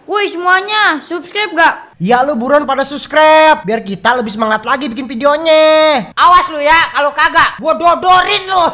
Woi semuanya, subscribe gak? Ya lu buruan pada subscribe biar kita lebih semangat lagi bikin videonya. Awas lu ya, kalau kagak gua dodorin lu.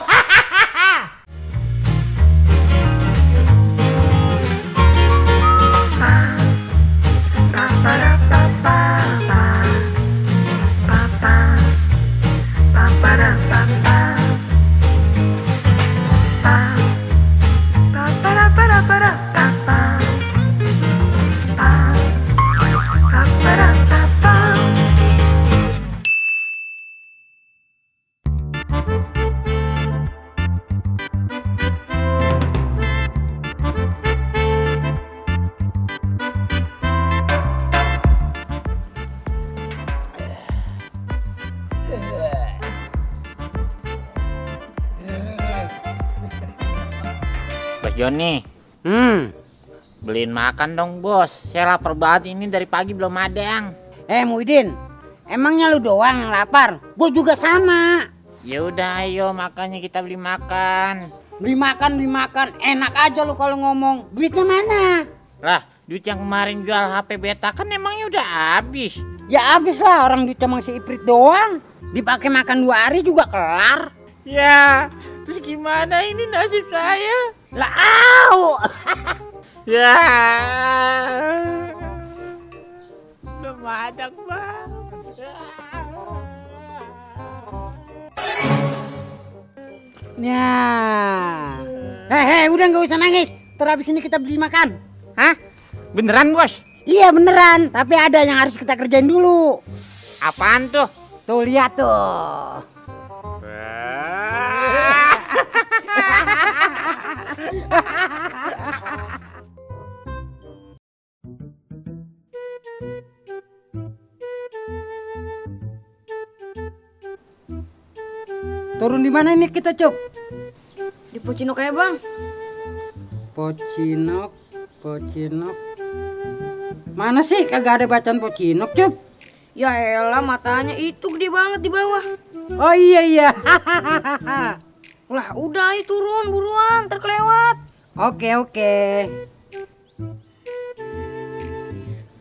Bos Joni, beliin makan dong bos. Saya lapar banget ini dari pagi belum ada yang. Muhyiddin, emangnya lu doang yang lapar? Gue juga sama. Ya udah ayo makanya kita beli makan. Beli makan, enak aja lu kalau ngomong. Duitnya mana? Lah, duit yang kemarin jual HP beta kan emangnya udah habis. Ya habis lah, orang duit cuma si Iprit doang. Dipakai makan 2 hari juga kelar. Ya, terus gimana ini nasib saya? Lah au. Ya, belum ada bang. Ya. Udah nggak usah nangis. Terus abis ini kita beli makan. Hah? Beneran bos? Iya beneran. Tapi ada yang harus kita kerjain dulu. Apaan tuh? Tuh lihat tuh. Turun di mana ini kita, Cup? Di Pocinok ya bang. Pocinok. Mana sih kagak ada bacaan Pocinok, Cup? Ya elah matanya itu gede banget di bawah. Oh iya. Lah udah ayo turun buruan, terkelewat. Oke.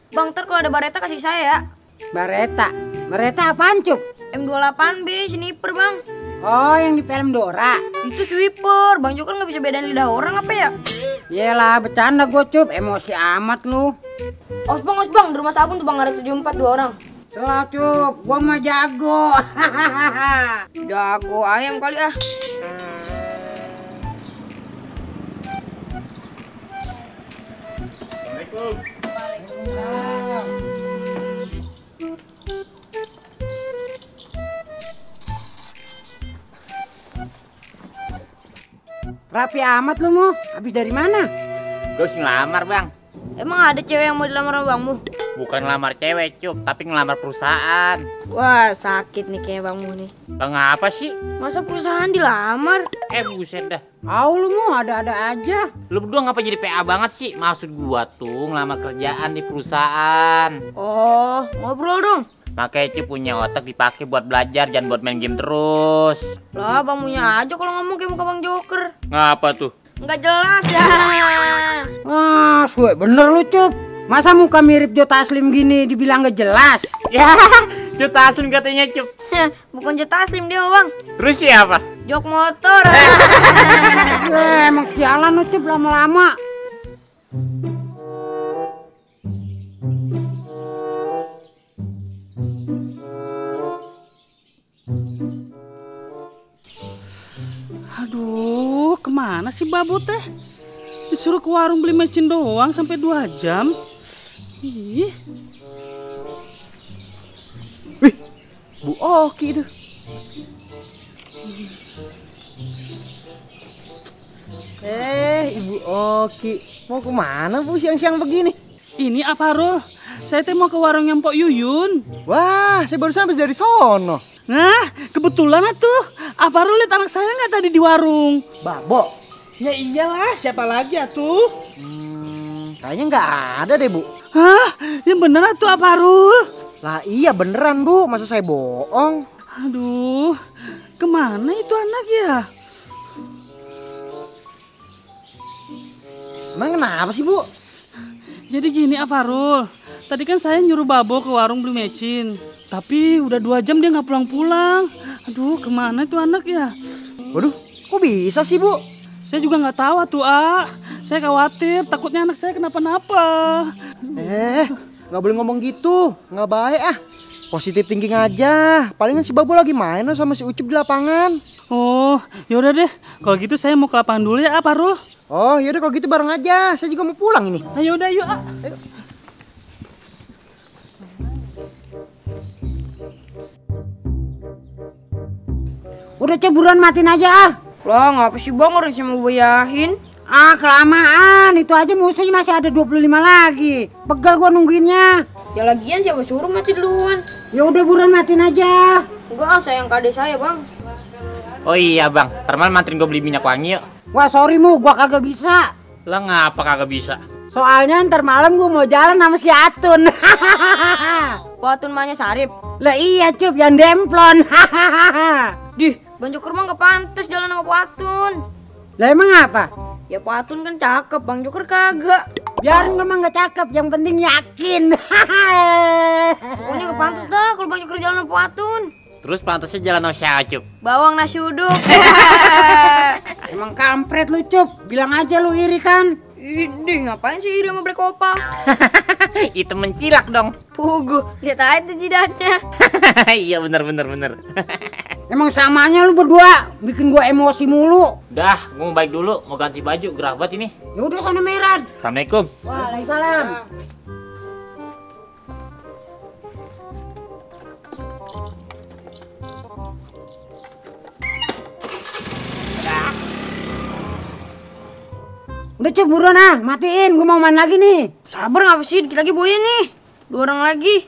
Bang ntar kalau ada bareta kasih saya ya. Bareta apaan, Cup? M28B sniper bang. Oh, yang di film Dora. Itu sweeper, Bang Joker nggak bisa bedain lidah orang apa ya? Yelah, bercanda gue, Cup. Emosi amat lu. Os bang, di rumah sabun tuh bang ada 74 2 orang. Selah, Cup. Gua mah jago. Jago ayam kali ah. Rapi amat lu, Mu. Habis dari mana? Gue harus ngelamar bang. Emang ada cewek yang mau dilamar sama bangmu? Bukan ngelamar cewek cup, tapi ngelamar perusahaan. Wah sakit nih kayak bangmu nih. Bang apa sih? Masa perusahaan dilamar? Buset dah. Lu, Mu, ada-ada aja. Lu berdua ngapa jadi PA banget sih? Maksud gua tuh ngelamar kerjaan di perusahaan. Oh ngobrol dong. Makanya Ci punya otak dipakai buat belajar, jangan buat main game terus. Lah bangmunya aja kalau ngomong kayak muka Bang Joker. Ngapa tuh? Nggak jelas ya. Wah, suwe bener lu, Cup. Masa muka mirip Joe Taslim gini dibilang gak jelas? Ya, Cut Taslim katanya Cup. Bukan Jota Taslim dia bang. Terus siapa? Jok motor. Emang sialan lu, Cup, lama-lama. Aduh, kemana sih babu teh? Disuruh ke warung beli mecin doang sampai 2 jam. Ih. Wih, Bu Oki itu. Ibu Oki, mau kemana Bu siang-siang begini? Ini apa Rul? Saya teh mau ke warungnya Mpok Yuyun. Wah, saya barusan habis dari sono. Nah, kebetulan atuh. Apa Rul lihat anak saya nggak tadi di warung? Babo? Ya iyalah, siapa lagi atuh? Kayaknya nggak ada deh Bu. Hah? Yang bener atuh apa Rul? Lah iya beneran Bu, masa saya bohong? Aduh, kemana itu anak ya? Emang kenapa sih Bu? Jadi gini Farul, tadi kan saya nyuruh Babo ke warung beli mecin. Tapi udah 2 jam dia nggak pulang-pulang. Aduh, kemana tuh anak ya? Waduh, kok bisa sih Bu? Saya juga nggak tahu tuh, Saya khawatir, takutnya anak saya kenapa-napa. Nggak boleh ngomong gitu, nggak baik ah. Positif thinking aja. Palingan si Babo lagi main sama si Ucup di lapangan. Oh, yaudah deh. Kalau gitu saya mau ke lapangan dulu ya, Farul. Oh, yaudah kalau gitu bareng aja. Saya juga mau pulang ini. Ayo udah, yuk. Ayo. Udah ceburuan matiin aja ah. Lah ngapa sih bang, orang saya mau bayahin. Ah kelamaan, itu aja musuhnya masih ada 25 lagi. Pegal gua nungguinnya. Ya lagian siapa suruh mati duluan. Ya udah buruan matiin aja. Enggak, sayang kade saya bang. Oh iya bang, Termal manterin gue beli minyak wangi yuk. Wah sorry Mu, gua kagak bisa. Lah ngapa kagak bisa? Soalnya ntar malam gua mau jalan sama si Atun. Patun mahnya Sarip. Lah iya Cup, yang demplon. Dih, Bang Joker mah nggak pantas jalan sama Patun. Lah emang apa? Ya Patun kan cakep, Bang Joker kagak. Biarin gua mah gak cakep, yang penting yakin. Pokoknya nggak pantas dah kalau Bang Joker jalan sama Patun. Terus pantasnya jalan sama siapa Cup? Bawang nasi uduk. Emang kampret lu Cup, bilang aja lu iri kan. Idih, ngapain sih iri sama Black Opal? Itu mencilak dong. Pugu, lihat aja jidatnya. Iya bener. Emang samanya lu berdua bikin gua emosi mulu. Dah, gue mau balik dulu, mau ganti baju, gerah banget ini. Ya udah sana Merad. Assalamualaikum. Waalaikumsalam. Udah Cup buruan ah, matiin, gua mau main lagi nih. Sabar ngapa sih, dikit lagi boya nih. 2 orang lagi.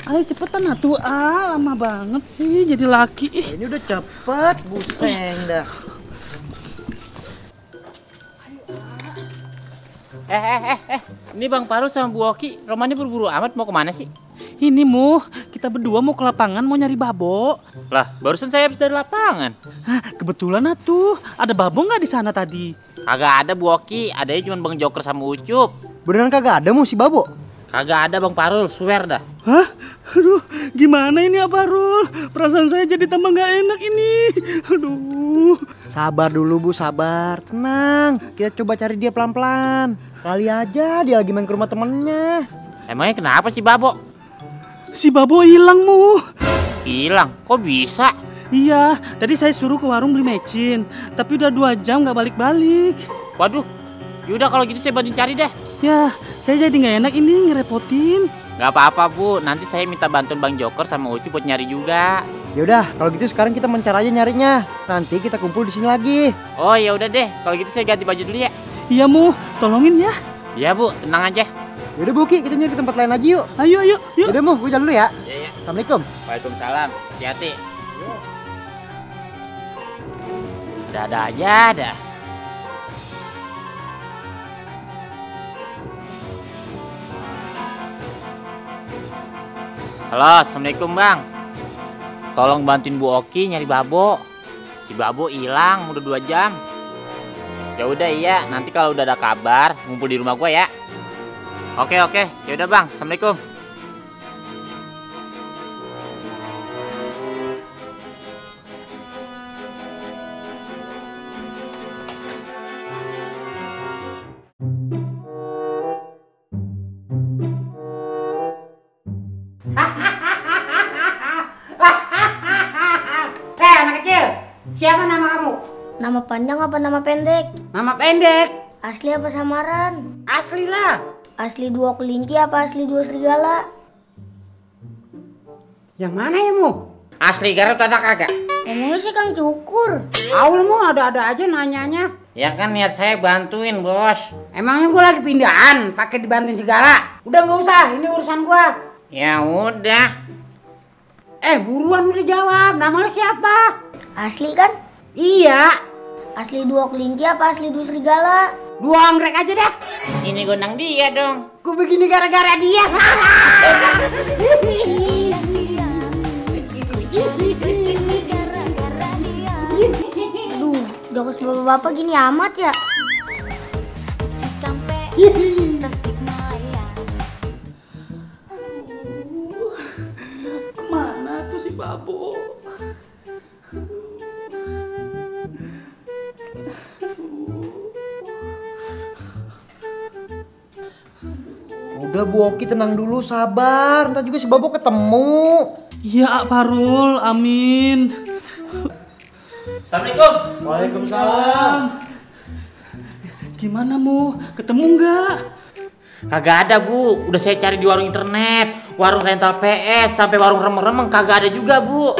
Ayo cepetan atuh, lama banget sih jadi laki. Ini udah cepet, buseng dah. Ini Bang Farul sama Bu Oki, romannya buru-buru amat mau kemana sih? Ini kita berdua mau ke lapangan mau nyari Babo. Lah, barusan saya habis dari lapangan. Hah, kebetulan atuh, ada Babo nggak di sana tadi? Kagak ada Bu Oki, adanya cuma Bang Joker sama Ucup. Beneran kagak ada si Babo? Kagak ada Bang Farul, swear dah. Hah? Aduh, gimana ini Farul? Perasaan saya jadi tambah nggak enak ini. Aduh. Sabar dulu Bu, sabar. Tenang, kita coba cari dia pelan-pelan. Kali aja dia lagi main ke rumah temennya. Emangnya kenapa sih Babo? Si Babo hilang Hilang? Kok bisa? Iya, tadi saya suruh ke warung beli mecin, tapi udah 2 jam nggak balik-balik. Waduh, yaudah kalau gitu saya bantuin cari deh. Ya, saya jadi nggak enak ini ngerepotin. Gak apa-apa Bu, nanti saya minta bantuan Bang Joker sama Ucup buat nyari juga. Yaudah, kalau gitu sekarang kita mencar aja nyarinya. Nanti kita kumpul di sini lagi. Oh ya udah deh, kalau gitu saya ganti baju dulu ya. Iya tolongin ya. Iya Bu, tenang aja. Yaudah Bu Ki, kita nyari ke tempat lain aja yuk. Ayo. Yaudah Mu, gue jalan dulu ya. Iya. Assalamualaikum. Waalaikumsalam, hati-hati. Ada aja dah. Halo, assalamualaikum Bang. Tolong bantuin Bu Oki nyari Babo. Si Babo hilang udah 2 jam. Ya udah iya, nanti kalau udah ada kabar ngumpul di rumah gua ya. Oke. Ya udah Bang, assalamualaikum. Anak kecil, siapa nama kamu? Nama panjang apa nama pendek? Nama pendek. Asli apa samaran? Asli lah. Asli 2 kelinci apa asli 2 serigala? Yang mana ya Mu? Asli Garut ada kagak? Emangnya sih Kang Cukur? Aul Mu ada-ada aja nanyanya. Ya kan niat saya bantuin bos. Emangnya gue lagi pindahan, pakai dibantuin segala. Udah nggak usah, ini urusan gua. Ya udah. Buruan udah jawab, nama lu siapa? Asli kan? Iya. Asli 2 kelinci apa asli 2 serigala? 2 anggrek aja dah. Ini gondang dia dong. Gue begini gara-gara dia. Aduh, Jokes bapak-bapak gini amat ya? Kemana tuh si Babo? Udah Bu Oki tenang dulu, sabar. Ntar juga si Babo ketemu. Iya, Farul, amin. Assalamualaikum. Waalaikumsalam. Gimana, Mu? Ketemu nggak? Kagak ada, Bu. Udah saya cari di warung internet, warung rental PS, sampai warung remeng-remeng kagak ada juga, Bu.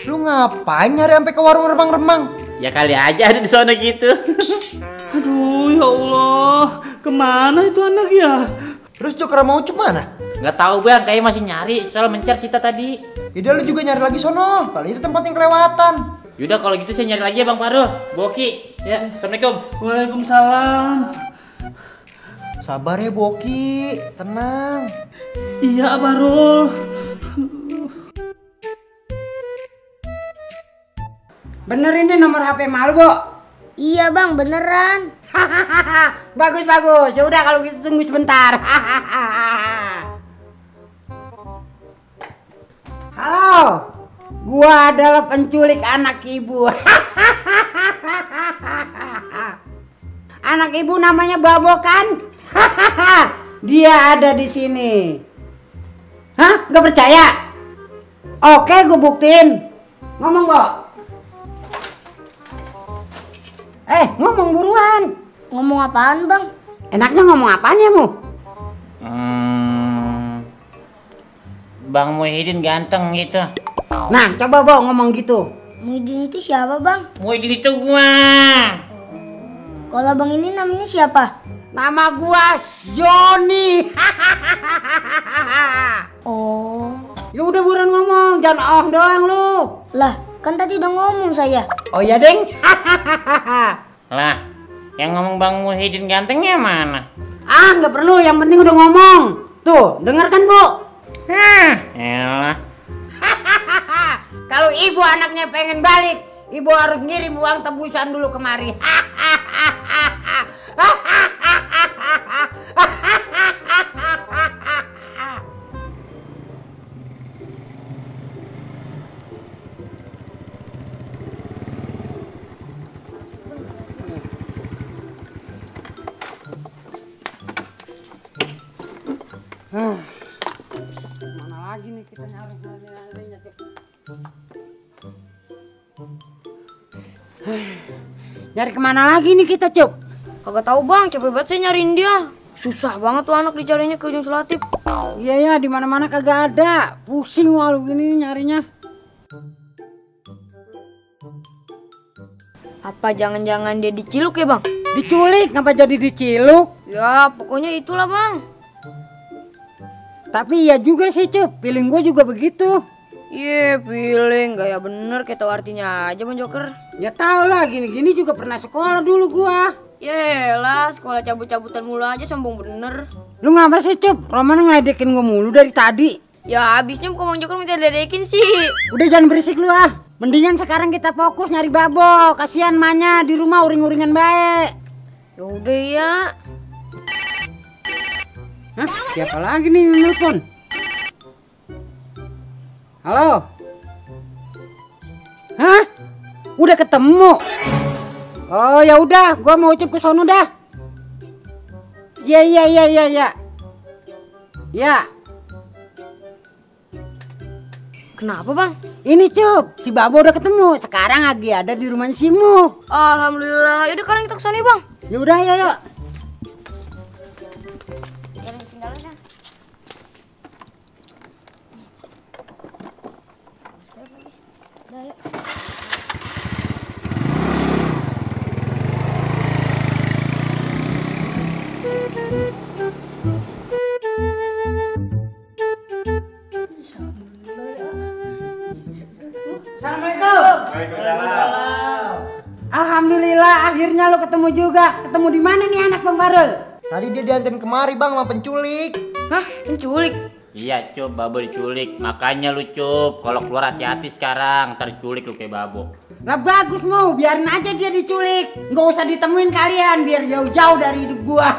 Lu ngapain nyari sampai ke warung remang-remang? Ya kali aja ada di sana gitu. Aduh, ya Allah. Kemana itu anak ya? Terus Joker sama Ucup mana? Nggak tahu, Bang, kayaknya masih nyari soal mencar kita tadi. Yaudah lu juga nyari lagi sono. Kali ini tempat yang kelewatan. Yaudah kalau gitu saya nyari lagi ya Bang Farul. Boki. Ya, Assalamualaikum. Waalaikumsalam. Sabar ya Bu Oki, tenang. Iya, Farul. Bener ini nomor HP Malu, Bo? Iya bang, beneran. Bagus. Ya udah kalau gitu tunggu sebentar. Halo. Gua adalah penculik anak ibu. Anak ibu namanya Babo kan? Dia ada di sini. Hah? Gak percaya? Oke, gue buktiin. Ngomong, Bo. Ngomong buruan. Ngomong apaan bang? Enaknya ngomong apaan ya, Mu? Bang Muhyiddin ganteng gitu. Nah, coba Bo ngomong gitu. Muhyiddin itu siapa bang? Muhyiddin itu gua. Kalau bang ini namanya siapa? Nama gua Joni. Oh. Ya udah buruan ngomong, jangan doang lu. Lah, kan tadi udah ngomong saya. Oh ya, Deng. Lah, yang ngomong Bang Muhyiddin gantengnya mana? Nggak perlu, yang penting udah ngomong. Tuh, dengarkan, Bu. Elah. Kalau ibu anaknya pengen balik, ibu harus ngirim uang tebusan dulu kemari. Mana lagi nih kita nyari-nyarinya, Cep? Nyari kemana lagi nih kita, Cep? Kagak tahu bang, capek banget saya nyariin dia. Susah banget tuh anak dicarinya ke ujung Selatif. Iya ya, di mana-mana kagak ada. Pusing walau gini nyarinya. Apa jangan-jangan dia diciluk ya bang? Diculik, ngapa jadi diciluk? Ya pokoknya itulah bang. Tapi iya juga sih, Cup. Feeling gue juga begitu. Iya, feeling gaya bener kayak tau artinya aja bang Joker. Ya tau lah, gini-gini juga pernah sekolah dulu gua. Yelah, sekolah cabut-cabutan mulu aja sombong bener. Lu ngapa sih, Cup? Roman ngeledekin gua mulu dari tadi. Ya abisnya kok bang Joker minta diledekin sih. Udah jangan berisik lu ah. Mendingan sekarang kita fokus nyari Babo. Kasihan Manya di rumah uring-uringan baik. Yaudah ya. Hah? Siapa lagi nih yang nelfon? Halo? Hah? Udah ketemu? Oh ya udah, gua mau Ucup ke sono dah. Iya. Ya. Kenapa bang? Ini Cup, si Babo udah ketemu. Sekarang lagi ada di rumah Simu. Alhamdulillah. Yaudah kalian kita kesana bang. Ya udah, yuk. Assalamualaikum. Waalaikumsalam. Alhamdulillah akhirnya lo ketemu juga. Ketemu di mana nih anak Bang Farul? Tadi dia dianterin kemari bang sama penculik. Hah? Penculik? Iya Cup, Babo diculik. Makanya lu Cup, kalau keluar hati-hati sekarang, ntar diculik lu kayak Babo. Lah bagus mau, biarin aja dia diculik. Nggak usah ditemuin kalian, biar jauh-jauh dari hidup gua.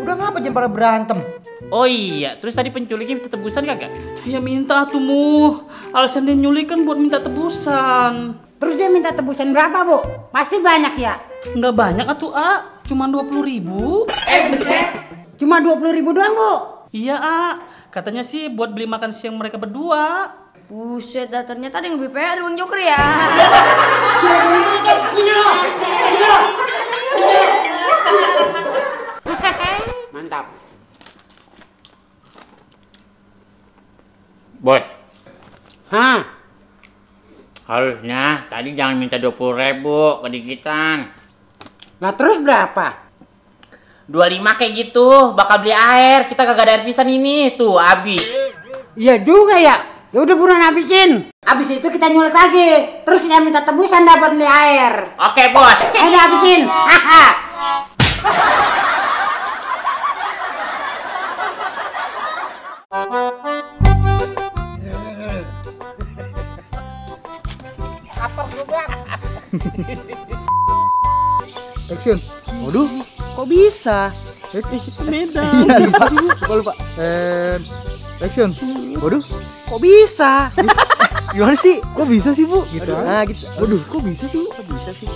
Udah ngapa jangan pada berantem? Oh iya, terus tadi penculiknya minta tebusan kagak? Ya minta tuh Mu. Alasan dia nyulik kan buat minta tebusan. Terus dia minta tebusan berapa, Bu? Pasti banyak ya? Nggak banyak atuh A, cuma 20.000. Buset. Cuma 20.000 doang, Bu? Iya A, katanya sih buat beli makan siang mereka berdua. Buset dah, ternyata ada yang lebih PR Bang Joker ya. Gini loh. Mantap. Bos, Hah? harusnya tadi jangan minta 20.000, kedikitan. Lah terus berapa? 25 kayak gitu, bakal beli air. Kita kagak ada air pisan ini, tuh habis. Iya juga ya. Ya udah buruan habisin. Habis itu kita nyulik lagi. Terus kita minta tebusan dapat beli air. Oke bos. Udah habisin. Haha. Action. Waduh, kok bisa? Beda. Lupa. Action. Waduh, kok bisa? Gimana sih? Kok bisa sih, Bu? Gitu. Nah, gitu. Waduh, kok bisa sih? Kok bisa sih?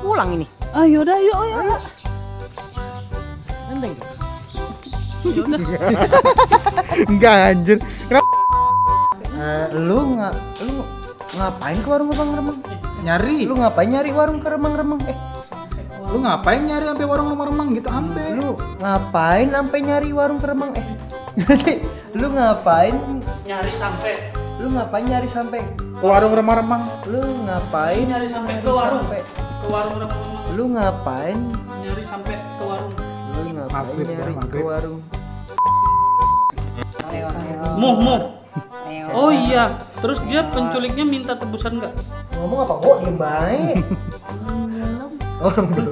Pulang ini. Ayo dah, ayo. Nenteng. Yaudah. Enggak anjir. Lu ngapain ke warung remang-remang? Nyari. Lu ngapain nyari warung ke remang-remang? Lu ngapain nyari sampai warung remang-remang gitu ampe? Lu ngapain sampai nyari warung ke remang? Gimana sih? Lu ngapain? Nyari sampai. Lu ngapain nyari sampai? Ke warung remang-remang. Lu ngapain Nyari sampai ke warung. Ke warung remang-remang. Lu ngapain? Nyari sampai ke warung. Lu ngapain Maghrib ya, nyari ke maghrib. warung? Mu. Oh iya, terus dia penculiknya minta tebusan nggak? Ngomong apa, Bo? Diem baik. Oh, belum.